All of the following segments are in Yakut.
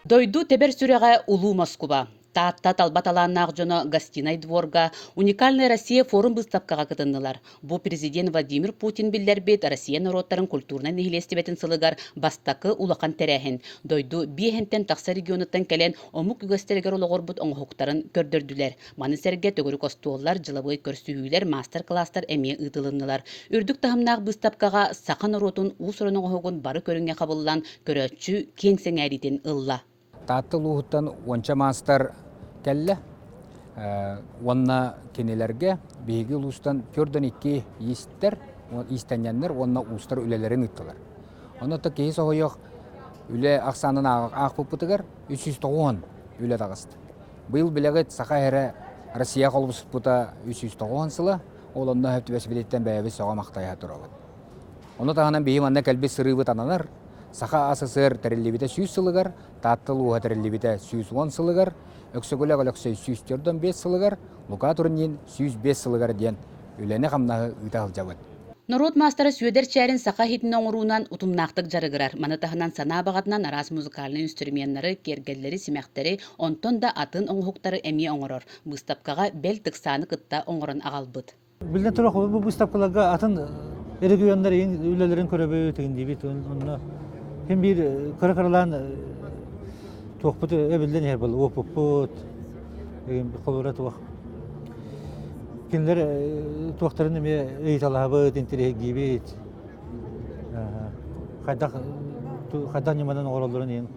Дойду тэбэр сүрэҕэ Улуу Москуба. Таатта талба талааннаах дьоно Гостинай дворга «Уникальная Россия» форум быыстапкаҕа кытыннылар. Бу президент Владимир Путин биллэрбит Россия норуоттарын культурнай нэһилиэстибэтин сылыгар бастакы улахан тэрээһин. Дойду биэһинтэн тахса регионуттан кэлэн омук үгэстэригэр олоҕурбут оҥоһуктарын көрдөрдүлэр. Маны сэргэ төгүрүк остуоллар, дьылабыай көрсүһүүлэр, маастар-кылаастар эмиэ ыытылыннылар. Үрдүк таһымнаах быыстапкаҕа саха норуотун уус-уран оҥоһугун бары көрүҥҥэ хабыллан, көрөөччү киэҥ сэҥээриитин ылла. Таатта улууһуттан уонча маастар кэллэ. Уонна кинилэргэ биһиги улуустан 42 иистэр, иистэнньэннэр уонна уустар үлэлэрин ыыттылар. Онно киһи соһуйуох үлэ ахсаанын аахпыппытыгар 390 үлэ таҕыста. Быйыл билэҕит Саха эрэ Россия холбоспута 390 сыла, ол онно сөп түбэспититтэн бэйэбит сөҕө-махтайа турабыт. Ону таһынан биһи манна кэлбит сырыыбыт ананар. Саха АССР тэриллибитэ 100 сылыгар, Таатта улууһа тэриллибитэ 110 сылыгар, Өксөкүлээх Өлөксөй 145 сылыгар, Лука Турнин 105 сылыгар диэн үлэни-хамнаһы ыыта сылдьабыт. Норуот маастара Сүөдэр Чээрин саха иһитин оҥоруунан утумнаахтык дьарыгырар. Маны таһынан санаа баҕатынан араас музыкальнай инструменнары, киэргэллэри, симэхтэри, онтон да атын оҥоһуктары эмиэ оҥорор. Быыстапкаҕа бэл тыксааны кытта оҥорон аҕалбыт. Биллэн турар, бу быыстапкаларга атын регионнар үлэлэрин көрөбүт, диибит. Онно ким биир кыра-кыралаан туохпут эбиллэн иһэр буолла, уопуппут, холобура туох. Кинилэр туохтарын эмиэ ыйыталаһабыт, интэриэһиргиибит. Хайдах хайдах ньыманан оҥороллорун иһин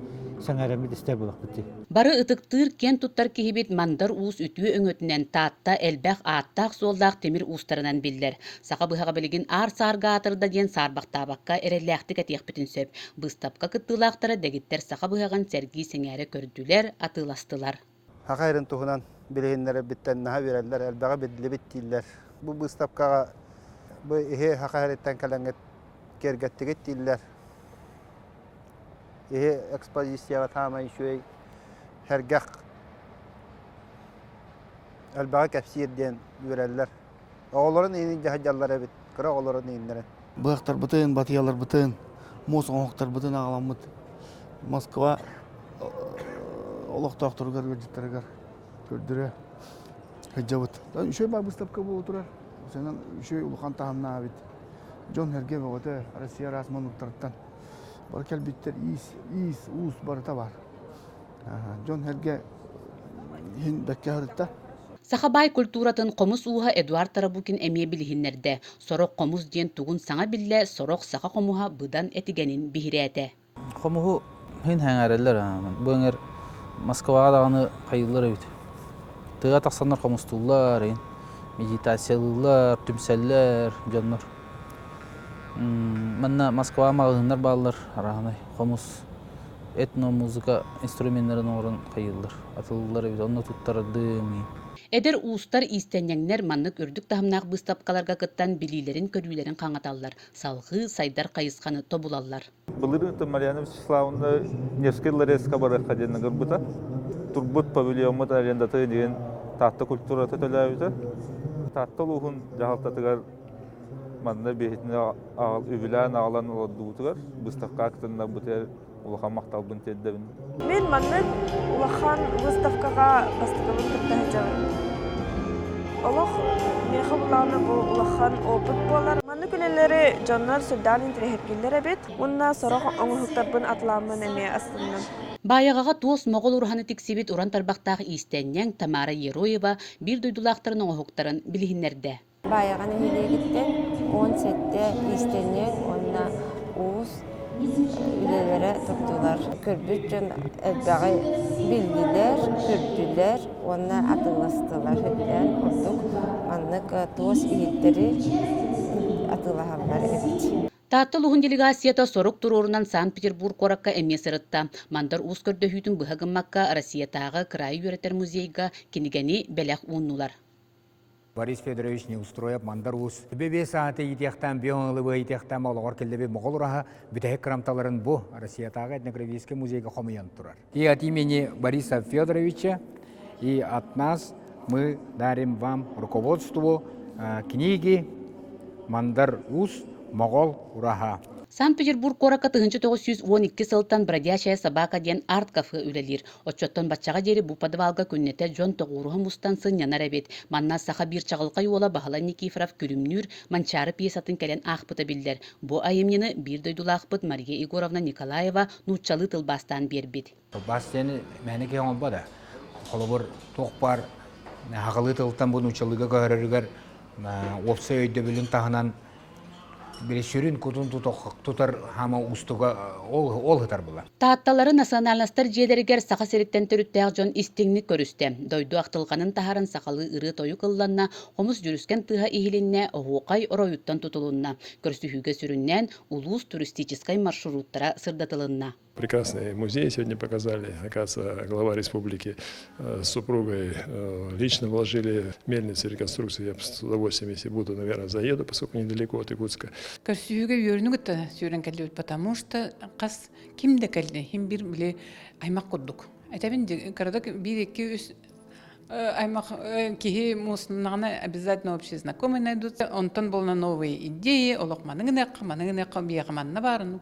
сэҥээрэммит истэр буолахпыт дии. Бары ытыктыыр, киэн туттар киһибит Мандар Уус үтүө өҥөтүнэн Таатта элбэх ааттаах-суоллаах тимир уустарынан биллэр. Саха быһаҕа билигин аар-саарга аатырда диэн саарбахтаабакка эрэллээхтик этиэхпитин сөп. Быыстапка кыттыылаахтара дэгиттэр саха быһаҕын сэргии-сэҥээрэ көрдүлэр, атыыластылар. Саха эрин туһунан билиһиннэрэрбиттэн наһаа үөрэллэр, элбэҕи биллибит дииллэр. Бу быыстапкаҕа бу иһи саха эриттэн кэлэҥҥит киэргэттигит дииллэр. Иһи экспозицияҕа саамай үчүгэй сэргэх элбэҕи кэпсиир диэн үөрэллэр. Оҕолорун иинин дьаһайдаллар эбит, кыра оҕолорун ииннэрин. Быһахтарбытын, батыйаларбытын, муос оҥоһуктарбытын аҕаламмыт Москва олохтоохторугар, ыалдьыттарыгар көрдөрө сылдьабыт. Үчүгэй баар быыстапка буола турар. Сенан үчүгэй улахан таһымнаах эбит. Дьон-сэргэ бөҕөтө Россия араас муннуктарыттан бары кэлбиттэр иис, иис, уус барыта баар. Дьон-сэргэ иһин бэккэ сырытта. Саха баай культуратын хомус ууһа Эдуард Тарабукин эмиэ билиһиннэрдэ. Сорох хомус диэн тугун саҥа биллэ, сорох саха хомуһа быдан этигэнин биһирээтэ. Хомуһу иһин сэҥээрэллэр. Бу эҥэр Москваҕа даҕаны хайыыллар эбит. Тыаҕа тахсаннар хомустууллар, иһин медитациялыыллар, түмсэллэр дьоннор. Манна Москваҕа маҕаһыыннар бааллар арааһынай хомус, этно-музыка инструменнарын оҥорон хайыыллар, атыллар эбит, онно туттарардым. Эдэр уустар, иистэнньэҥнэр маннык үрдүк таһымнаах быыстапкаларга кыттан билиилэрин-көрүүлэрин хаҥаталлар, салҕыы сайдар хайысханы тобулаллар. Былырыын Марьяна Вячеславовна Невский ларецка барыахха диэн ыҥырбыта. Турбут павильоммут арендатын диэн Таатта культурата төлөөбүтэ. Таатта улууһун дьаһалтатыгар манна биһитини үбүлээн аҕалан олордубутугар выставка кытыннарбытыгар улахан махталбын тиэрдэбин. Мин маннык улахан выставкаҕа бастакыбын кытта сылдьабын. Олох миэхэ булаана бу улахан опыт буолар. Маннык үлэлэри дьоннор сүрдээх интэриэһиргииллэр эбит уонна сорох оҥоһуктарбын атылааммын эмиэ астынным. Баайаҕаҕа туос моҕол ураһаны тиксибит уран тарбахтаах иистэнньэҥ Тамара Ероева биир дойдулаахтарын оҥоһуктарын билиһиннэрдэ. Баайаҕа нэһилиэгиттэн 17 иистэнньэҥ уонна уус үлэлэрэ турдулар. Көрбүт дьон элбэҕи биллилэр, көрдүлэр уонна атыыластылар. Сөбүлээн ордук маннык туос иһиттэри атыылаһаллар эбит. Таатта улууһун делегацията сорук туруорунан Санкт-Петербург куоракка эмиэ сырытта. Мандар Уус көрдөһүүтүн быһа гыммакка Россиятааҕы кыраайы үөрэтэр музейга кинигэни бэлэх ууннулар. Борис Федорович Неустроев Мандар Уус бэбиэ саата иитиэхтээн биэ ылыбы иитиэхтээн олоҕор киллэби моҕол ураһа бүтэһик кырамталарын бу Россиятааҕы этнографическай музейга хомуйан турар. И от имени Бориса Федоровича и от нас мы дарим вам руководству книги Мандар Уус Моҕол ураһа. Санкт-Петербург куоракка 1912 сылтан «Бродячая собака» диэн арт-кафе үлэлиир. Оччоттон баччаҕа диэри бу подвалга күннэтэ дьон тоҕуоруһа мустан сынньанар эбит. Манна саха биир чаҕылхай уола Баһылай Никифоров Күлүмнүүр Манчаары пьесатын кэлэн аахпыта биллэр. Бу айымньыны биир дойдулаахпыт Мария Егоровна Николаева нууччалыы тылбаастаан биэрбит. Тылбаас диэни мээнэ киһи оҥорбот ээ. Холобур, туох баар аҕалыы тылтан бу нууччалыыга көһөрөрүгэр уопсай өйдөбүлүн таһынан били сүрүн кутун тутар хаама уустуга ол сытар була. Таатталары национальностар дьиэлэригэр Саха сириттэн төрүттээх дьон истиҥник көрүстэ. Дойду ахтылҕанын таһааран сахалыы ырыа-тойук ылланна, хомус дьүрүскэн тыаһа иһилиннэ, оһуохай оройуттан тутулунна. Көрсүһүүгэ сүрүннээн улуус туристическай маршруттара сырдатылынна. Прекрасный музей сегодня показали. Оказывается, глава республики с супругой лично вложили мельницу реконструкцию. Я с удовольствием, если буду, наверное, заеду, поскольку недалеко от Якутска. Көрсүһүүгэ үөрүнү кытта сүүрэн кэллибит, потому что хас ким да кэлли, хим бир били аймак курдук. Этэбин кырадык биир икки үс аймак киһи мууснаҕына обязательно общие знакомые найдутся. Онтон буолна новые идеи, олох маныгыныакка, маныгыныакка, биэҕэ манна баар, ну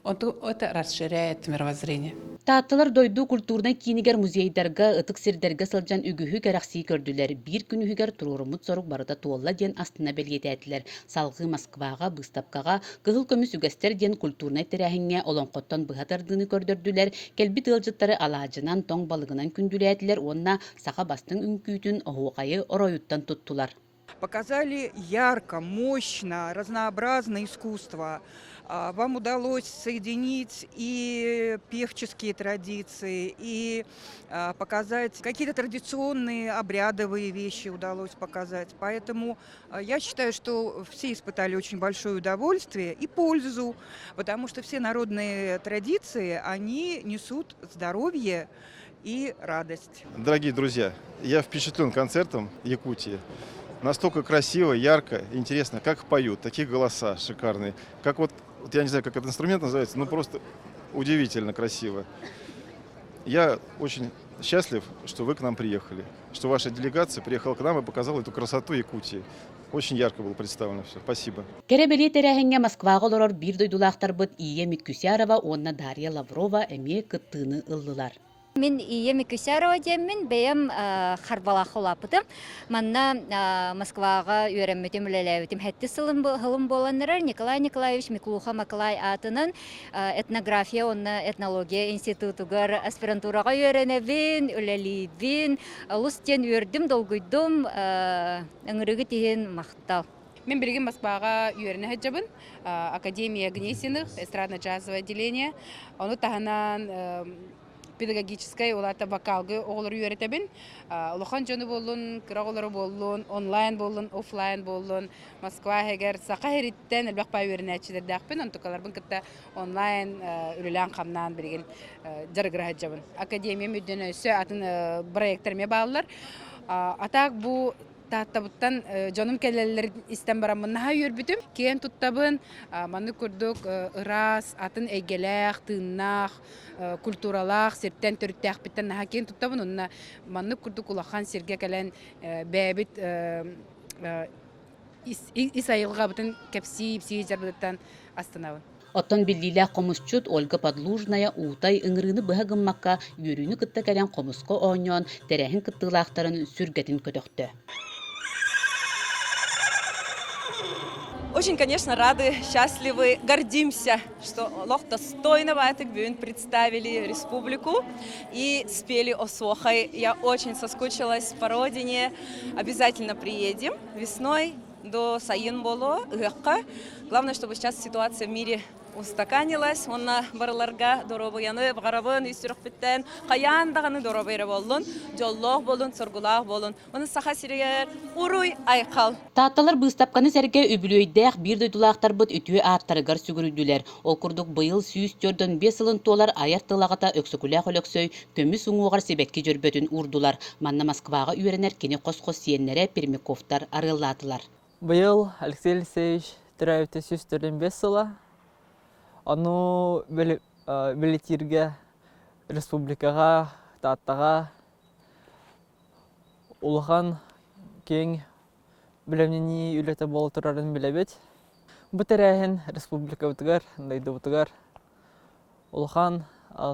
Онту это расширяет мировоззрение. Таатталар дойду культурнай киинигэр музейдарга, ытык сирдэргэ сылдьан үгүһү кэрэхсии көрдүлэр. Биир күнүһүгэр туруоруммут сорук барыта туолла диэн астына бэлиэтээтилэр. Салҕыы Москваҕа, быыстапкаҕа Кыһыл көмүс үгэстэр диэн культурнай тэрээһиҥҥэ олоҥхоттон быһа тардыыны көрдөрдүлэр, кэлбит ыалдьыттары алаадьынан, тоҥ балыгынан күндүлээтилэр уонна саха бастыҥ үҥкүүтүн, оһуохайы оройуттан туттулар. Показали ярко, мощно, разнообразное искусство. Вам удалось соединить и певческие традиции, и показать какие-то традиционные обрядовые вещи удалось показать. Поэтому я считаю, что все испытали очень большое удовольствие и пользу, потому что все народные традиции, они несут здоровье и радость. Дорогие друзья, я впечатлен концертом Якутии. Настолько красиво, ярко, интересно, как поют, такие голоса шикарные. Как вот, вот я не знаю, как этот инструмент называется, но просто удивительно красиво. Я очень счастлив, что вы к нам приехали, что ваша делегация приехала к нам и показала эту красоту Якутии. Очень ярко было представлено все. Спасибо. Кэрэ бэлиэ тэрээһиҥҥэ Москваҕа олорор биир дойдулаахтарбыт Ия Миккүсярова уонна Дарья Лаврова эмиэ кыттыыны ыллылар. Мин Ия Миккүсярова диэммин, бэйэм Харбалаахха улааппытым. Манна Москваҕа үөрэммитим, үлэлээбитим сэттис сылым буолан эрэр. Николай Николаевич Миклуха Маклай аатынан этнография уонна этнология институтугар аспирантураҕа үөрэнэбин, үлэлиибин. Олус диэн үөрдүм, долгуйдум. Ыҥырыгыт иһин махтал. Мин билигин Москваҕа үөрэнэ сылдьабын. Академия Гнесиных, эстрадно-джазовое отделение. Ону таһынан педагогическай, ол аата вокалга оҕолору үөрэтэбин. Улахан дьону буоллун, кыра оҕолору буоллун, онлайн буоллун, офлайн буоллун, Москва иһигэр Саха сириттэн элбэх баай үөрэнээччилэрдээхпин. Онтукаларбын кытта онлайн үлэлээн-хамнаан билигин дьарыгыра сылдьабын. Академиям үрдүнэн өссө атын проектар эмиэ бааллар. А так бу Тааттабыттан дьонум кэлэллэрин истэн бараммын наһаа үөрбүтүм. Киэн туттабын. Маннык курдук ыраас, атын эйгэлээх, тыыннаах, культуралаах сиртэн төрүттээхпиттэн наһаа киэн туттабын. Онно маннык курдук улахан сиргэ кэлэн бэйэбит ис айылҕабытын кэпсии, ипсии дьарбытыттан астынабын. Оттон биллиилээх хомусчут Ольга Подлужная Уутай ыҥырыыны быһа гыммакка үөрүүнү кытта кэлэн хомуска оонньоон, тэрээһин кыттыылаахтарын сүргэтин көтөхтө. Очень, конечно, рады, счастливы, гордимся, что олох достойно бүгүн представили республику и спели Оһуохай. Я очень соскучилась по родине. Обязательно приедем весной до сайын буолуо ыһыахха. Главное, чтобы сейчас ситуация в мире устаканилась. Уонна барыларга доруобуйаны баҕарабын ис сүрэхпиттэн хайаан даҕаны доруобай эрэ буоллун, дьоллоох буолун, соргулаах буолун. Оны Саха сиригэр уруй айхал! Таатталар быыстапканы сэргэ үбүлүөйдээх биир дойдулаахтарбыт үтүө ааттарыгар сүгүрүйдүлэр. Ол курдук быйыл 145 сылын туолар айар тыл аҕата Өксөкүлээх Өлөксөй көмүс уҥуоҕар сибэкки дьөрбөтүн уурдулар. Манна Москваҕа үөрэнэр кини хос-хос сиэннэрэ Пермяковтар арыаллаатылар. Быйыл Алексей Алексеевич төрөөбүтэ 145 сыла. Ону бэлиэтииргэ республикаҕа, Тааттаҕа улахан киэҥ бэлэмнэнии үлэтэ буола турарын билэбит. Бу тэрээһин республикабытыгар, дойдубутугар улахан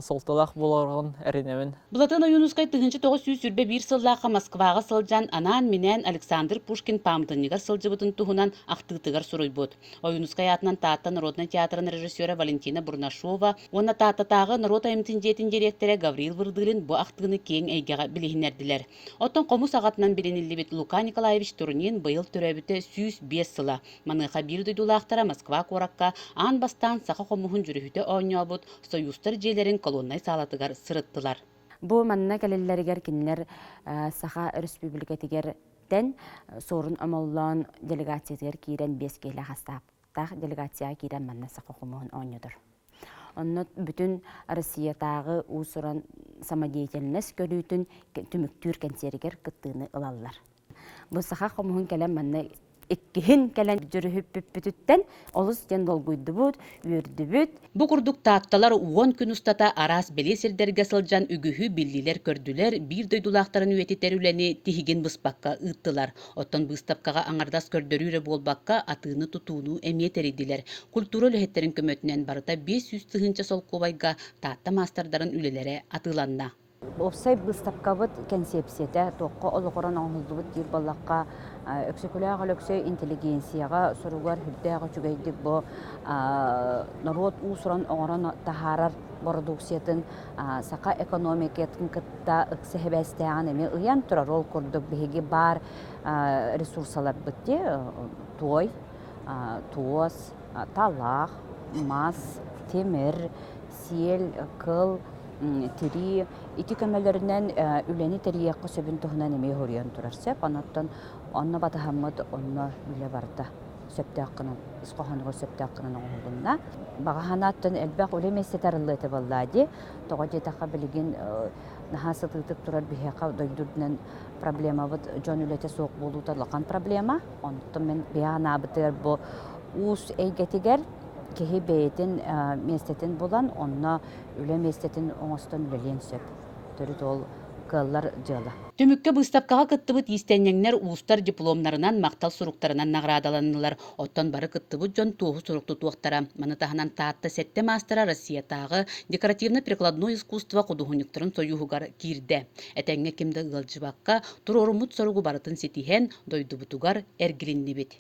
суолталаах буолуоҕун эрэнэбин. Былатыан Ойуунускай 1921 сыллаахха Москваҕа сылдьан анаан-минээн Александр Пушкин пааматынньыгар сылдьыбытын туһунан ахтыытыгар суруйбут. Ойуунускай аатынан Таатта народнай театрын режиссера Валентина Бурнашова уонна Тааттатааҕы норуот айымньытын дьиэтин дириэктэрэ Гаврил Вырдылин бу ахтыыны киэҥ эйгэҕэ билиһиннэрдилэр. Оттон хомус аҕатынан билиниллибит Лука Николаевич Турнин быйыл төрөөбүтэ 105 сыла. Маныаха биир дойдулаахтара Москва куоракка аан бастаан саха хомуһун дьүрүһүтэ оонньообут Союзтар дьиэлэрин колоннай саалатыгар сырыттылар. Бу манна кэлэллэригэр кинилэр Саха Өрөспүүбүлүкэтигэр тэн Суорун Омоллоон делегациятыгар киирэн биэс киһилээх астааптаах делегацияҕа киирэн манна саха хомуһун оонньотор. Онно бүтүн Россиятааҕы уус-уран самодеятельность көрүүтүн түмүктүүр кэнсиэригэр кыттыыны ылаллар. Бу саха хомуһун кэлэн манна иккиһин кэлэн дьүрүһүппүппүтүттэн олус диэн долгуйдубут, үөрдүбүт. Бу курдук таатталар уон күн устата араас бэлиэ сирдэргэ сылдьан үгүһү биллилэр-көрдүлэр, биир дойдулаахтарын үйэтитэр үлэни тиһигин быспакка ыыттылар. Оттон быыстапкаҕа аҥардас көрдөрүү эрэ буолбакка, атыыны-тутууну эмиэ тэрийдилэр. Культура үлэһиттэрин көмөтүнэн барыта 500 тыһыынча солкуобайга Таатта маастардарын үлэлэрэ атыыланна. Уопсай быыстапкабыт кэнсиэпсийэтэ туохха олоҕуран оҥоһуллубут диир буоллахха, Өксөкүлээх Өлөксөй интеллигенцияҕа суругар сүрдээх үчүгэйдик бу норуот уус-уран оҥорон таһаарар бородууксуйатын саха экономикатын кытта ыкса сибээстээҕин эмиэ ыйан турар. Ол курдук биһиги баар ресурсаларбыт дии туой, туос, талах, мас, тимир, сиэл, кыл, тирии ити көмөлөрүнэн үлэни тэрийиэххэ сөбүн туһунан эмиэ хоруйан турар сөп. Онон онно батыһаммыт онно үлэ барда сөптөөх гынан ис хоһоонугар сөптөөх гынан оҥоһулунна. Баҕа санааттан элбэх үлэ миэстэтэ арыллыа этэ буоллаа дии. Тоҕо диэтэххэ билигин наһаа сытыытык турар биһиэхэ дойду үрдүнэн проблемабыт дьон үлэтэ суох буолуута улахан проблема. Онтон мин биһи анаабытыгар бу уус эйгэтигэр киһи бэйэтин миэстэтин булан, онно үлэ миэстэтин оҥостон үлэлиэн сөп. Төрүт ол кыаллар дьыала. Түмүккэ быыстапкаҕа кыттыбыт иистэнньэҥнэр уустар дипломнарынан, махтал суруктарынан наҕараадаланнылар. Оттон бары кыттыбыт дьон туоһу сурук тутуохтара. Маны таһынан Таатта сэттэ маастара Россиятааҕы декоративно-прикладной искусство худуоһунньуктарын сойууһугар киирдэ. Этэҥҥэ ким да ыалдьыбакка, туруоруммут соругу барытын ситиһэн, дойдубутугар эргилиннибит.